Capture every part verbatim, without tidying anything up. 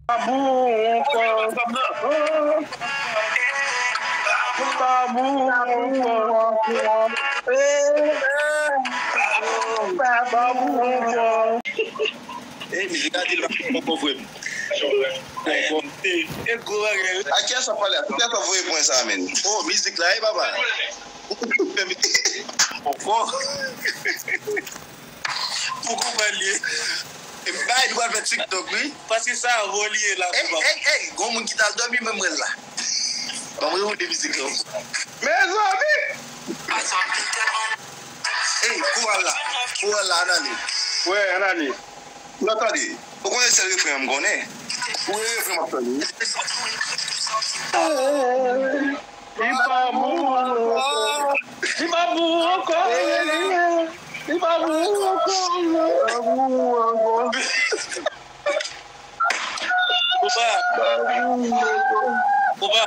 Pa bon ankò. Pa bon ankò. Pa bon ankò. Ey, mizik la di l pa bon ankò vre. E gwo bagay. A kiyès w ap pale a? Kiyès w ap voye pwen sa a, menn? Oh, mizik la, wi, papa. Ankò. Pou konprann li. Bay, nou pral fè TikTok, wi. Paske sa a vo li ye la. Ey, ey, ey, gon moun ki t al dòmi, menm mwen la. Ban mwen woule mizik la. Mezanmi! Ey, koral la. Koral la, ann ale. Wè, ann ale. N ap tande. Ou konnen sèl refren an m konnen. Ou refren m ap tande. Li pa bon ankò. Li pa bon ankò. Li pa bon ankò. Kopa. Kopa.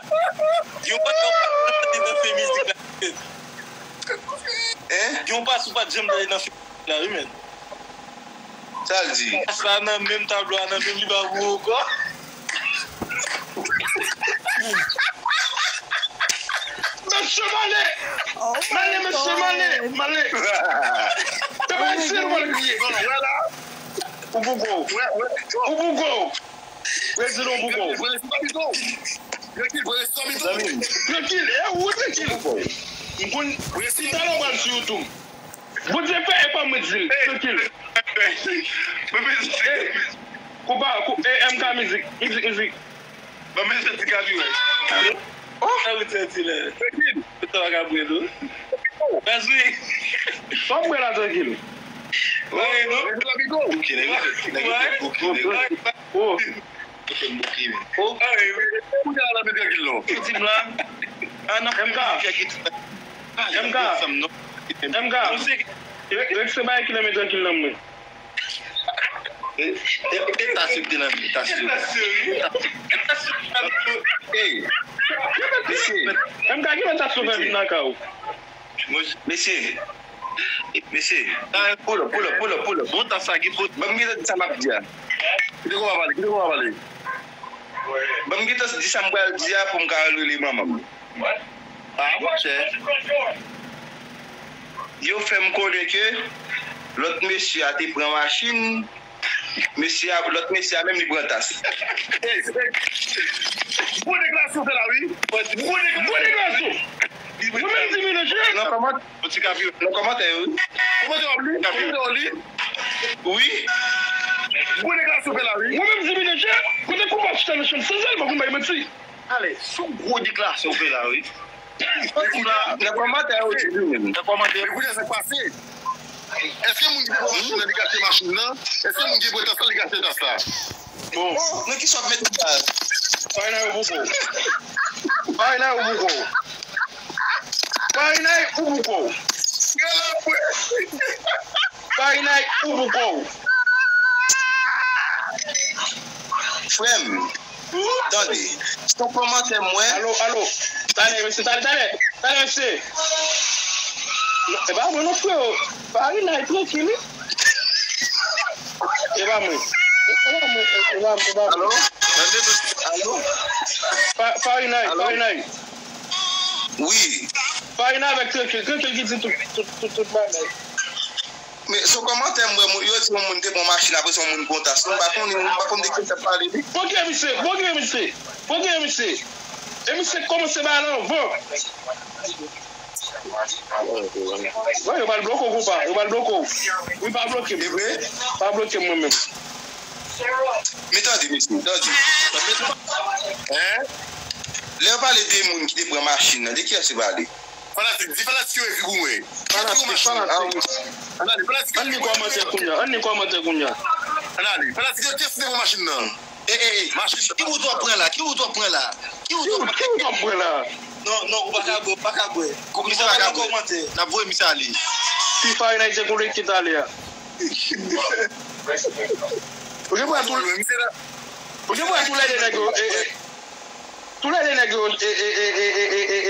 Yon bagay ou pa tande nan fen mizik la. Hein? Yon pas ou pa t janm tande nan fen mizik la, wi, men. Sa l di? Sa nan menm tablo a, nan menm li pa pou ankò. Mesye m ale! M ale, mesye m ale! M ale! Se pa isi nou pral kriye. Ou bougo. Ou bougo. Prezident bougo. Trankil, e ou trankil. M konn si talè w pral sou YouTube. Bondye fè, e pa mwen di l. Trankil. Mwen bezwen. Ey, koupa, kou, e, M K mizik, mizik, mizik. Mwen bezwen ti kapi wè. Oh! Sa ou di ti lè. Trankil. Ou ta ka bwè dlo. Baz wi. Sa w bwè la trankil. Wè, non? Bouke, nèg yo, nèg yo bouke, nèg yo. Oh. Kote m bouke, men. Oh. Kounye a la, men trankil, non. Ou di m la. Ah, non. M K. M K. M K. Rèk se bagay ki nan men trankil nan mwen. E, e, e tasyon ki te nan men, tasyon. Tasyon, wi. Tasyon. Ey. Mesye. M K, ki lè tasyon fè vin nan kay ou? Mesye. Mesye. Pull up, pull up, pull up, pull up. Bon, tas sa ki pot. Ban m gete di sa m ap di a. Kite kòman pale, kite kòman pale. Ban m gete di sa m pral di a pou m ka al rele manman m. Ah, monchè. Yo fè m konnen ke lòt mesye a te pran machin, mesye a, lòt mesye a menm li pran tas. Ey, ey. Gwo deklarasyon fè la, wi. Gwo deklarasyon. Gwo deklarasyon. Mwen menm di mwen nan kòmantè, nan kòmantè yo, wi. Kòmantè w ap li? Kòmantè w ap li? Wi. Gwo deklarasyon fè la, wi. Mwen menm di mwen nan kòmantè, kote koupa chita nan chanm sanzèl, mwen konn bay manti. Ale, se yon gwo deklarasyon w fè la, wi. Nan kòmantè yo di li menm. Nan kòmantè. Men kounye a sa k pase? Èske moun ki te pran machin nan, li k achte machin nan? Èske moun ki pran tas la, li k achte tas la? Bon. Nan ki sa w ap mete baz? Farinay ou bouko. Farinay ou bouko. Farinay ou bouko. Farinay ou bouko. Frè m, tande, se yon kòmantè m wè. Alo, alo. Talè, mesye, talè, talè. Talè, mesye. E pa mwen non, freo. Farinay, trankil, wi. E pa mwen. E pa mwen, e pa mwen, e pa mwen. Alo? Tande, alo? Fa-, Farinay, alo? Farinay. Wi. Farinay avèk trankil. Trankil ki di tout, tout, tout, tout bagay. Men, sou kòmantè m wè moun, yo di yon moun te pran machin, apre se yon moun pran tas. M pa konnen, m pa konn de ki sa ap pale, li. Bloke misye, bloke misye, bloke misye. E misye kòmanse ba l anvan. Wè, yo pral bloke w, konpa, yo pral bloke w. Wi, pa bloke m. E vre? Pa bloke m, mwen menm. Men tande, mesye, tande. Hein? Lè yo pale de moun ki te pran machin nan, de kiyès yo pale? Fanatik, di fanatik yo epi pou mwen. Fanatik, fanatik. Ann li kòmantè kounye a, ann li kòmantè kounye a. Ann ale, fanatik yo, kiyès ki te pran machin nan? E, e, e, machin, ki wout w ap pran la? Ki wout w ap pran la? Ki wout w ap pran? Ki wout w ap pran la? Non, non, ou pa ka bwè, ou pa ka bwè. Misye pa ka bwè. N ap voye misye ale. Ti Farinay te konekte talè a. Ou gen pral tou, ou gen pral tou lè de nèg yo, e, e, Tou lè de nèg yo, e,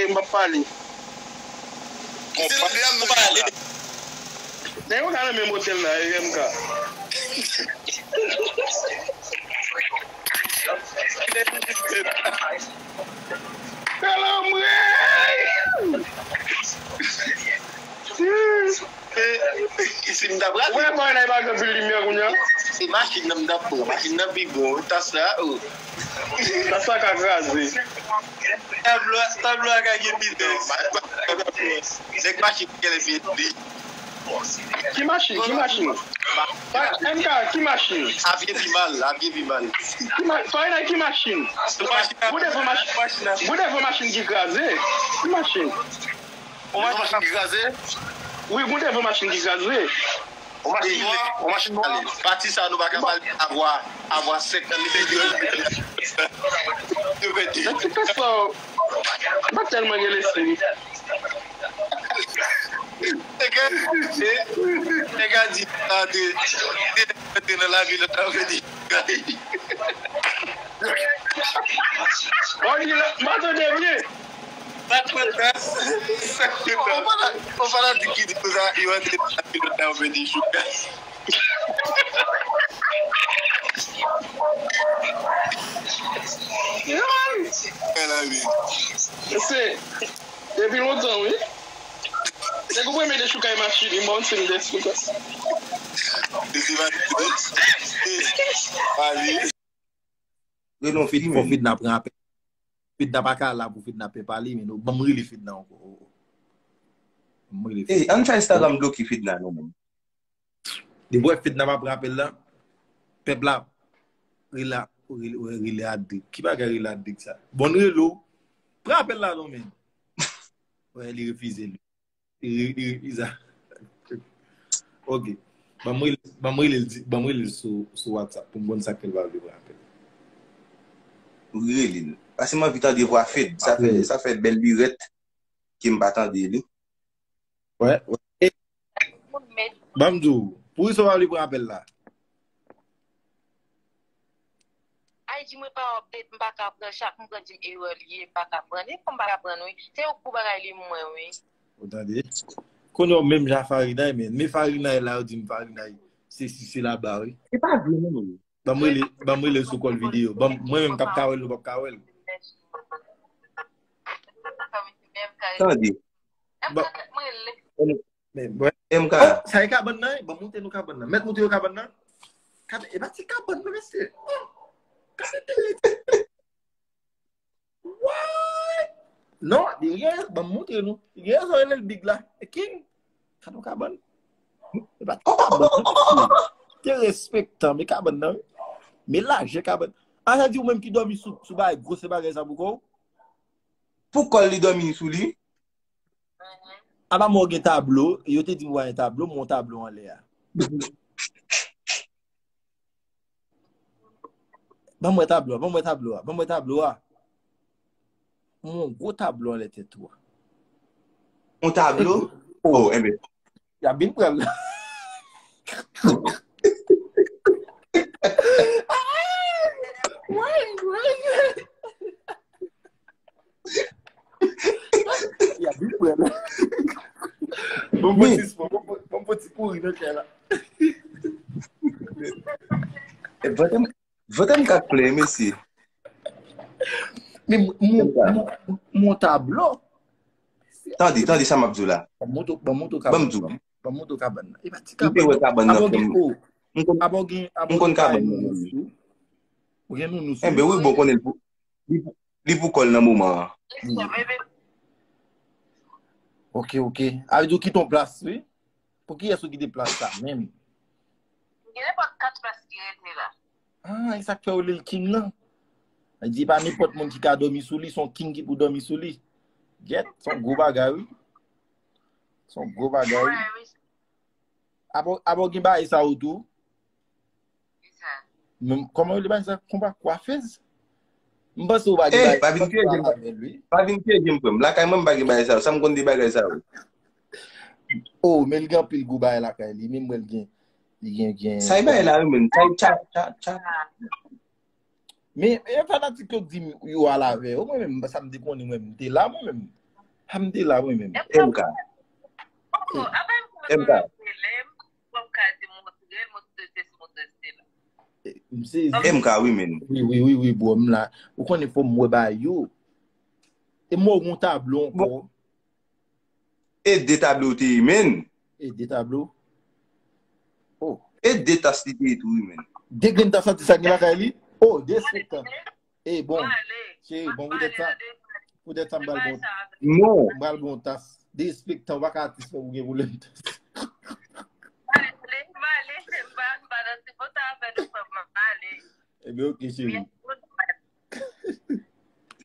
e, m ap pale. Misye nan de a m nan jis la. Nèg yo ka nan menm otèl la, e M K. Kalanbri! Si m ta prale. Ou wè bagay la pa gen anpil limyè kounye a? Se machin nan m t ap pran. Machin nan pi bon. Tas la, oh. Tas la ka kraze. Tablo, tablo a ka gen vitès. Nèg machin genlè pi li. Ki machin? Ki machin? Pa, M K, ki machin? Avye pi mal, avye pi mal. Ki ma-, Fahrenheit, ki machin? Gon devan machin, gon devan machin ki kraze. Ki machin? Yon machin ki kraze? Wi, gon devan machin ki kraze. Yon machin nwa, yon machin nwa. Pati sa nou pa ka pale avwa, avwa sèk nan. Nan ti pèsò, m pa tèlman gen lespri. Nèg a di, a, de, de, de nan lavi lòt la, ou di. Bon, di la, m pa tande byen. Sa trant ans. On fanatik ki di konsa, yo antre nan lavi lòt la, ou di chouka. Mesye, depi lontan, wi. Nèg ou premye de chouka e machin, li bon, se m de chouka. Fedna pran apèl. Fedna pa ka la pou Fedna pè pale, men nou, ban m rele Fedna ankò. Ban m rele Fedna. Ey, ann fè Instagram bloke Fedna, non, men. Depi w wè Fedna pa pran apèl la, pèp la rele, rele, rele Adric. Ki bagay rele Adric sa? Bon, n rele w. Pran apèl la non, men. Wè, li refize, li. Li, li refize. Ok. Ban m rele, ban m rele l di, ban m rele l sou, sou WhatsApp pou m konn sa k fè l pa vle pran apèl. Rele l. Paske m anvi tande vwa Fed. Sa fè, sa fè bèl lirèt ke m pa tande li. Wè, wè. E, ban m di w, poukisa w pa vle pran apèl la? Ay, di mwen pa update, m pa ka pran chak, m pran di m erè li ye, m pa ka pran. E kòm m pa ka pran, wi. Se yon gwo bagay li mwen, wi. Ou tande? Kounye a w menm jan Farinay, men. Men Farinay la, yo di m Farinay. Se si, se laba, wi. Se pa vre, non, non. Ban m rele, ban m rele sou kòl videyo. Ban m, mwen menm k ap ka wè l, nou p ap ka wè l. Tande. Ba, men, bon. M K. Oh, sa e kabann nan, wi. Ban m montre nou kabann nan. Mèt montre yo kabann nan. Kabann, e pa ti kabann nan, mesye. Oh, kabann tele. What? Non, li gen, ban m montre nou. Li gen rezon rele l Big la. E King. Gade yon kabann. E pa ti kabann, non, mesye. Te respektan, men kabann nan, wi. Men lajè kabann. A, sa di ou menm ki dòmi sou, sou bagay, gwosè bagay sa pou kò w? Pou kò l li dòmi sou li? Apa mwen gen tablo, yo te di m wè yon tablo, m wè yon tablo anlè a. Ban m wè tablo a, ban m wè tablo a, ban m wè tablo a. M wè yon gwo tablo anlè tèt ou a. Yon tablo? Oh, enben. Y ap vin pran l. Y ap vin pran l. Bon, bon ti spò, bon, bon, bon ti kouri nan kay la. E vante m, vante m ka plè, mesye. Men m, m, m, m, m wè yon tablo. Tande, tande sa m ap di w la. Ban m montre, ban m montre w kabann nan. Ban m di w. Ban m montre w kabann nan. E pa ti kabann non. M te wè kabann nan. Abo gen, oh. M konn, abo gen, abo gen kabann nan. Ou gen nounous tou. Ou gen nounous tou. Enben wi, bon, konnen l pou, li pou, li pou kò l nan moman an. Ok, ok. A vle di w kite yon plas, wi. Pou kiyès ou kite plas sa menm? Gen nenpòt kat plas ki rete la. Ah, e sa k fè yo rele l King nan. Li di pa nenpòt moun ki ka dòmi sou li, se yon King ki pou dòmi sou li. Gèt, se yon gwo bagay, wi. Se yon gwo bagay, wi. Abo, abo gen bagay sa yo tou? Men, kòman yo rele bagay sa? Konpa, kwafèz? M panse ou pa gen bagay sa avè l, wi. Pa vin pyeje m, frè m. Lakay mwen, m pa gen bagay sa yo. Sa m konn de bagay sa yo? Oh, men li gen anpil gwo bagay lakay li. Men m wè l gen, li gen, gen. Sa e bagay la, wi, men. Sa e tcha, tcha, tcha. Men, men fanatik yo k di m yo al avè yo. Mwen menm, sa m te konnen, mwen, m te la, mwen menm. Ha, m te la, mwen menm. M K. M K. Mwen ka di montre l, montre l, se montre l. M sezi. E m ka wi, men. Wi, wi, wi, wi, bro, m la. Ou konnen fò m wè bagay yo. E m wè yon tablo ankò. E de tablo te ye, men. E de tablo? Oh. E de tas li te ye tou, wi, men. De grenn tas, sa, sa gen lakay li? Oh, derespektan. E bon, cheri, bon, poutèt sa, poutèt sa, m pral bon. Non. M pral bon tas. Derespektan, w pa ka atis mwen pou gen pwoblèm tas. Ebyen, oke, cheri.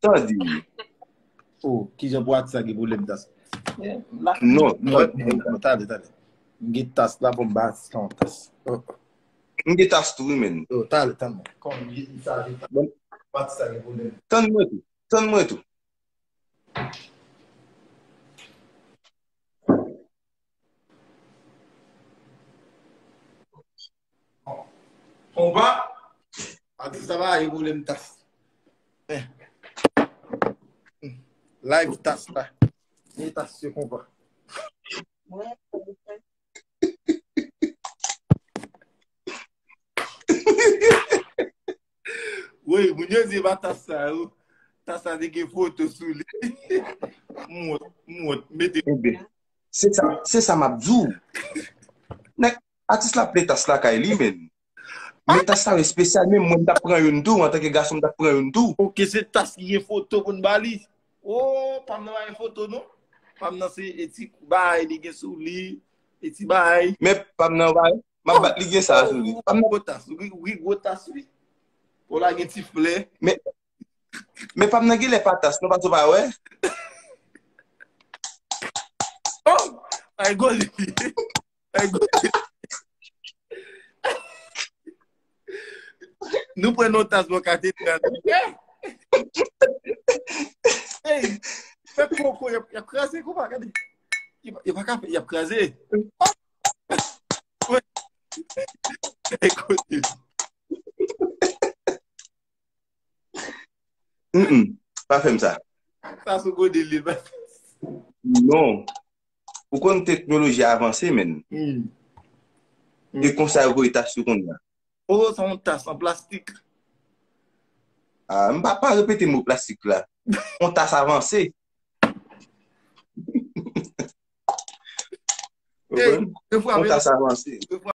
Tande. Oh, kijan pou atis la gen pwoblèm tas? Non, non, non, non, talè, talè. M gen tas la pou m ba atis la yon tas. Oh. M gen tas tou, wi, men. Oh, talè, talè. Kòm m gen sa, gen tas. Bon. Pou atis la gen pwoblèm. Tann mwen tou. Tann mwen tou. Konpa, atis sa pa gen pwoblèm tas. Eh. Live tas la. Gen tas yo konpa. Wi, moun yo di pa tas sa yo. Tas sa te gen foto sou li. M wont, m wont, mete. Ebyen, se sa, se sa m ap di w. Nèg, atis la ap plen tas lakay li, men. Men tas sa yo espesyal, men mwen m t ap pran youn tou, antanke gason m t ap pran youn tou. Oke, se tas ki gen foto pou n ba li. Oh, pa m nan pa gen foto, non. Pa m nan se e ti bagay li gen sou li, e ti bagay. Men pa m nan pa M ap bat li gen sa sou li. Pa m nan gwo tas, wi, wi, gwo tas, wi. Ou la gen ti flè. Men, men pa m nan gen lè pa tas, non, paske w pa wè. Oh! Ay, gwo li. Ay, gwo li. Nou pran yon tas bò katedral. Hey! Fè koko, y ap, y ap kraze konpa, gade. Y ap, y ap, y ap kraze. Wi. Ekoute. Mm, mm. Pa fè m sa. Sa sou gode li, pa fè m sa. Non. Ou konn teknoloji avanse, men. Mm. E konsa yo voye tas yo konnya. Oh, sa yon tas an plastik. Ah, m pa, pa repete mo plastik la. Yon tas avanse. Ou konprann? Yon tas avanse.